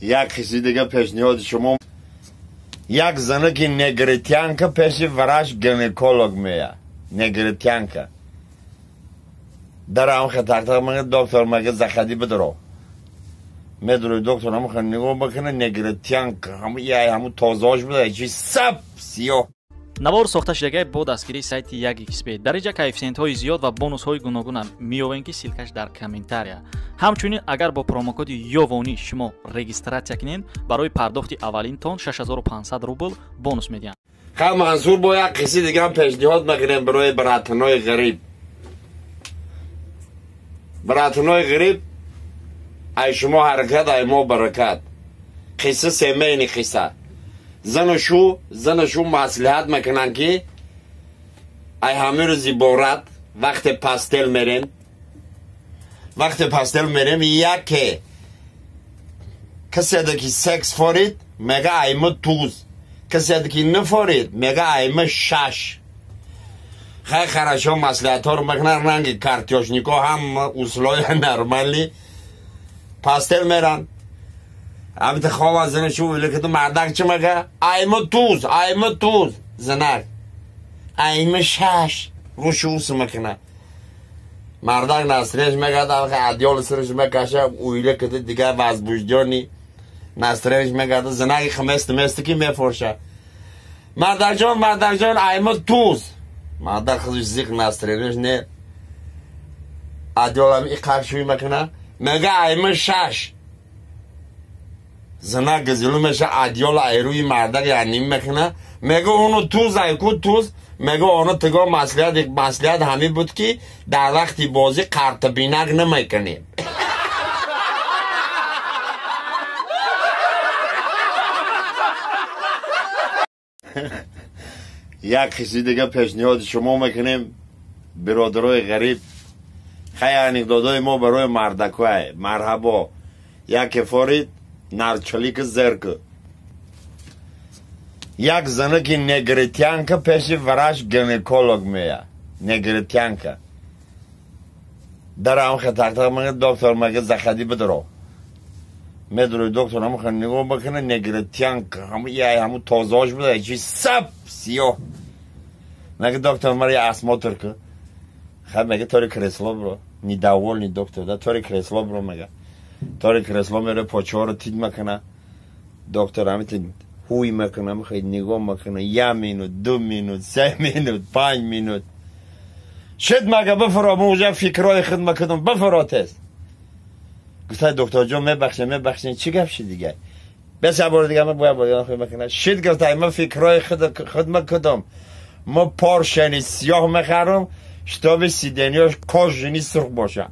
Як қисси дига пешниҳоди шумо. Як занаки негритянка пеши врач гинеколог мея. Негритянка. Дар ам хатактак мега доктор мега заходи бидро. Медрои доктор ам ха нигоҳ бакана негритянка ҳаму яй ҳаму тозаош буда чи сап сиёҳ. Навор сохта шудагай бо дастгирии сайти 1xb. Дар инҷа коэффисиентҳои зиёд ва бонусҳои гуногуна меёвем, ки ссылка ш дар комментария. Ҳамчунин агар бо промокоди ёвонӣ шумо регистрация кунед, барои пардохти аввалинтон 6500 рубл бонус медиҳанд. Ха Мансур бо як қисси дигам пешниҳод мекунем барои братанои ғариб. Братанои ғариб, ай шумо ҳаракат, ай мо баракат. Қисса семейный қисса. Зану шу маслиҳат мекунанд, ки ай ҳамин рӯзи борат вақте постель мерем, вақте постель мерем, яке каседе ки секс форид, мега айма туз, каседе ки нафорид, мега айма шаш. Хай хорошо, маслиҳатҳоро мекунанд, ранги картёшнико ҳама условия нормальный, постель меранд. Ҳамита хова зана шу вилеката мардак чӣ мега? Айма туз, айма туз. Занак айма шаш рӯши усы мекуна. Мардак настроение ш мегад, одеяло сараш мекаша, уилеката дигар возбуждённый настроение ш мегада, занаки хмест месте ки мефорша. Мардакҷон, мардакҷон, айма туз. Мардак худаш зиқ настроение ш не. Одеяло ам иқаршӯй мекуна, мега айма шаш. Занак гизилу меша, одеяло айрӯи мардак яним мекуна, мега ону туз айку туз. Мега ону тиго маслиҳат маслиҳат ҳамин буд, ки дар вақти бозӣ қартабинак намекунем. Як қисси дига пешниҳоди шумо мекунем, биродарои ғариб. Хай анекдодои мо барои мардакҳое. Марҳабо. Яке форид нарчалики зерк. Як занаки негритянка пеши врач гинеколог мея. Негритянка. Дар ам хатактак мега доктор мега заходи бидро. Медрои доктор ам ха нигоҳ бакана негритянка ҳаму яй ҳаму тозаош буда чи сап сиёҳ. Мега доктор мара я осмотр ку. Хай мега тори кресло бро. Недовольный доктор да тори кресло бро мега. Тори кресло мере почоро тид мекуна. Доктор ҳамити ҳуй мекуна, мехоҳед нигоҳ мекуна, як минут, ду минут, се минут, панҷ минут. Шид мага бифаро, мо уже фикрҳои худ мекунам, бифаро тез. Гуфта докторҷон мебахшед, мебахшед, чӣ гап шид дигар? Бес як бори дигар бояд бори дигар мекунад. Шид гуфта ма фикрҳои худ мекунам. Мо поршени сиёҳ мехарам, чтобы сиденья ш кожаный сурх боша.